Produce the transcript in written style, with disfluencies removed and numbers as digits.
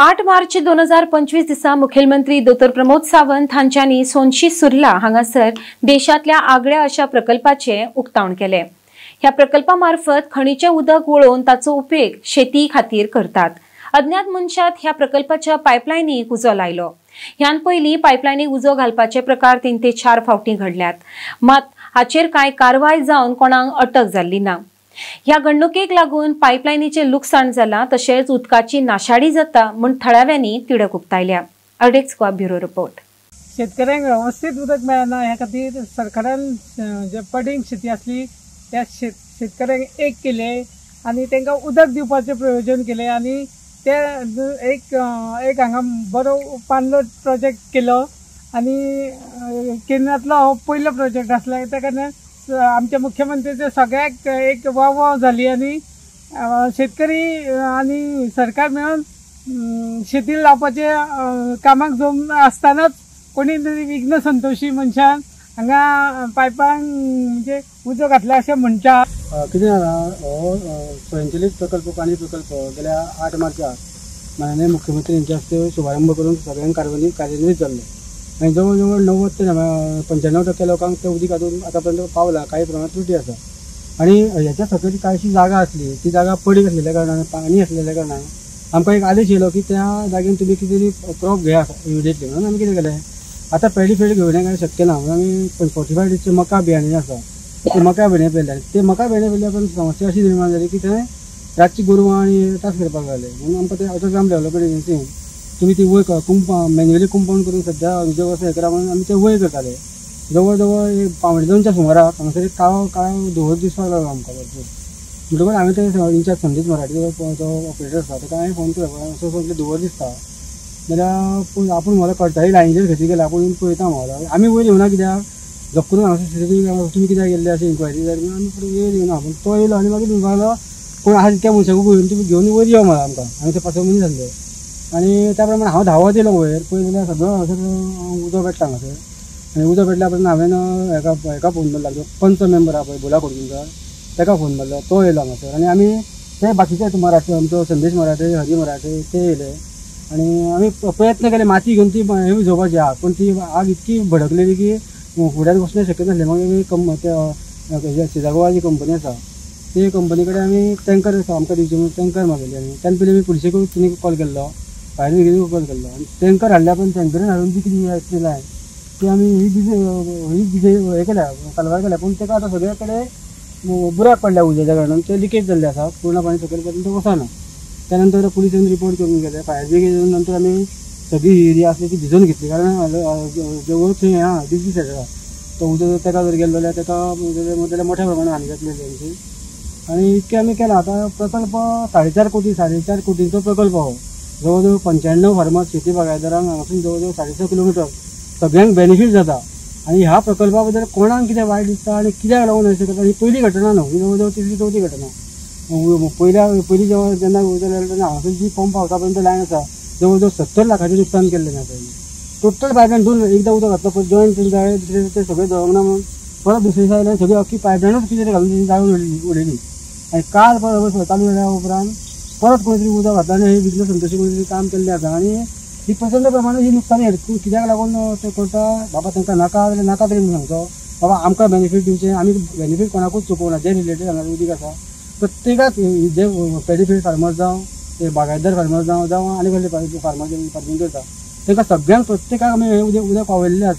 8 मार्च 2025 दिसा मुखेलमंत्री डॉ प्रमोद सावंत हांच्यांनी सोनशी सुर्ला हांगासर देशांतल्या आगळ्या अशा प्रकल्पाचे उक्तावण केले। ह्या प्रकल्पा मार्फत खणीचे उदक वळोवन ताचो उपेग शेती खातीर करतात। अज्ञात मनशात ह्या प्रकल्पाच्या पायपलायनीक उजो लायलो। ह्यान पयलीं पायपलायनीक उजो घालपाचे प्रकार 3 ते 4 फावटी घडल्यात, मात हाचेर कांय कारवाय जावन कोणाक अटक जाल्ली ना। ह्या घडणुकेक लागून पायपलायनीचे लुकसाण जाला, तशेंच उदकाची नाशाडी जाता म्हूण थळाव्यांनी तिडक उक्तायल्या। अडेक्स गोवा ब्युरो रिपोर्ट। शेतकऱ्यांक व्यवस्थीत उदक मेळना ह्या खातीर सरकारान जे पडींग शेती आसली त्या शेतकऱ्यांक एक केले आनी तांकां उदक दिवपाचें प्रयोजन केलें आनी ते एक एक हांगा बरो पानलोट प्रोजेक्ट केलो आनी केंद्रांतलो हो पयलो प्रोजेक्ट आसलो। त्या कारणान आमच्या मुख्यमंत्र्याचे सगळ्याक एक वाव वाव जाली आनी शेतकरी आनी सरकार मेळून शेती लावपाचे कामाक जम आसतनाच कोणी तरी विघ्न संतोशी मनशान हांगा पायपांक म्हणजे उजो घातला अशें म्हणटा। कितें जालां, हो स्वयंचलित प्रकल्प पाणी प्रकल्प गेल्या 8 मार्चाक माननीय मुख्यमंत्री हांच्या हस्ते शुभारंभ करून सगळ्यांक कार्यान्वित जाल्लो आनी जवळ जवळ 90 ते 95% लोकांक तें उदीक आजून आतां पर्यंत पावलां। कांय प्रमाणांत त्रुटी आसा आनी ह्याच्या सकयल कांयशी जागा आसली ती जागा पडीक आसलेल्या कारणान, पाणी आसलेल्या कारणान आमकां एक आदेश येयलो की त्या जागेन तुमी कितें तरी क्रॉप घेया इमिडिएटली। म्हणून आमी कितें केलें, आतां पेडी फेड घेवण्याक कांय शक्य ना म्हणून आमी 45 डेजचे मका बियाणे आसा ते मका बियाणे पेरले। ते मका बियाणे पेरल्या पण समस्या अशी निर्माण जाली की थंय रातची गोरवां आनी त्रास करपाक लागले। म्हणून आमकां ते अटल ग्राम डेव्हलपमेंट एजन्सीन तुमी ती वय मॅन्युअली कंपाउंड करून सद्या उद्योग आसा हें करा म्हणून आमी ते वय करताले। जवळ जवळ 1.75 सुमाराक हांगासर एक काळो काळो धुंवर दिसपाक लागलो आमकां भरपूर। म्हणटकूच हांवें ते इन्चार्ज संदीप मराठे जो ऑपरेटर आसा ताका हांवें फोन केलो, असो असो धुंवर दिसता जाल्यार पूण आपूण म्हाका कळटाली लायनीचेर खंयची गेला आपूण येवन पळयता म्हाका। आमी वयर येवना कित्याक जप करून हांगासर सीसीटीव्ही तुमी कित्याक गेल्ले अशें इन्क्वायरी जाली म्हणून आमी फुडें वयर येवना। पूण तो येयलो आनी मागीर म्हणपाक लागलो कोण आसा तितक्या मनशाक घेवन तुमी घेवन वयर यो म्हणा आमकां। आमी ते 5 मनीस आसले आनी त्या प्रमाणे हांव धांवत येयलो वयर, पळय जाल्यार सगळो हांगासर उजो पेटला हांगासर आनी उजो पेटल्या उपरांत हांवें हेका फोन मारलो, आमचो पंच मेंबर आहा पळय भोला खोडगुंजकार ताका फोन मारलो, तो येयलो हांगासर आनी आमी ते बाकीचे मराठे आमचो संदेश मराठे, हरी मराठे ते येयले आनी आमी प्रयत्न केले माती घेवन ती हें विजोवपाची आग, पूण ती आग इतकी भडकलेली की फुड्यान वचणें शक्य नासलें। मागीर आमी त्या सिजागोवा जी कंपनी आसा ते कंपनी कडेन आमी टँकर आमकां दिवचे म्हणून टँकर मागयले आनी त्यान पयलीं आमी पुलिशेकूय तिणी कॉल केल्लो, फायर ब्रिगेडीक कॉल केल्लो आनी टँकर हाडल्या पण टँकरीन हाडून ती कितें आसली लायन ती आमी ही बिजे हें केल्या कालवार केल्या, पूण ताका आतां सगळे कडेन बुराक पडल्या उज्याच्या कारणान ते लिकेज जाल्ले आसा, पूर्णपणे सकयल पर्यंत वचना। त्यानंतर पुलिसेन रिपोर्ट करून गेले, फायर ब्रिगेड येवन नंतर आमी सगळी ही एरिया आसली ती भिजोवन घेतली, कारण जवळ थंय हें आहा बिजनेस सेंटर तो उजो ताका जर गेलो जाल्यार ताका जाल्यार मोठ्या प्रमाणात हानी जातली तेंची। आनी इतकें आमी केलां। आतां प्रकल्प 4.5 कोटी 4.5 कोटींचो प्रकल्प हो, जवळ जवळ 95 फार्मर्स शेती बागायतदारांक हांगासून जवळ जवळ 650 किलोमिटर सगळ्यांक बेनिफीट जाता आनी ह्या प्रकल्पा बद्दल कोणाक कितें वायट दिसता आनी कित्याक लागून अशें करता ही पयली घटना न्हू, ही जवळ जवळ 3री 4थी घटना। पयलीं जेन्ना जेन्ना उजो लायलो तेन्ना हांगासून जी पंप हावसा पर्यंत लायन आसा जवळ जवळ 70 लाखाचें नुकसान केल्लें ना पयलीं। टोटल पायपलायन दोन एकदां उदक घातलो पळय जॉयंट जाळें दुसरे ते सगळें जळोंक ना म्हणून परत दुसरे दिसा आयल्यार सगळी अख्खी पायपलायनूच कितें घालून जाळून उडयली आनी काल परत चालू जाल्या उपरांत परत कोणी तरी उदक घातला आनी हे बिजनेस संतोशी कोणी तरी काम केल्लें आसा आनी ही प्रचंड प्रमाणात ही नुकसानी कित्याक लागून ते करता बाबा तांकां नाका जाल्यार नाका तरी म्हणून सांगचो बाबा आमकां बेनिफीट दिवचें, आमी बेनिफीट कोणाकूच चुकोवना। जे रिलेटेड हांगा उदीक आसा प्रत्येकाक जे पेडीफिल्ड फार्मर जावं ते बागायतदार फार्मर जावं जावं आनी कसले फार्मर फार्मींग करता तांकां सगळ्यांक प्रत्येकाक आमी हें उदक पावयल्लें आसा।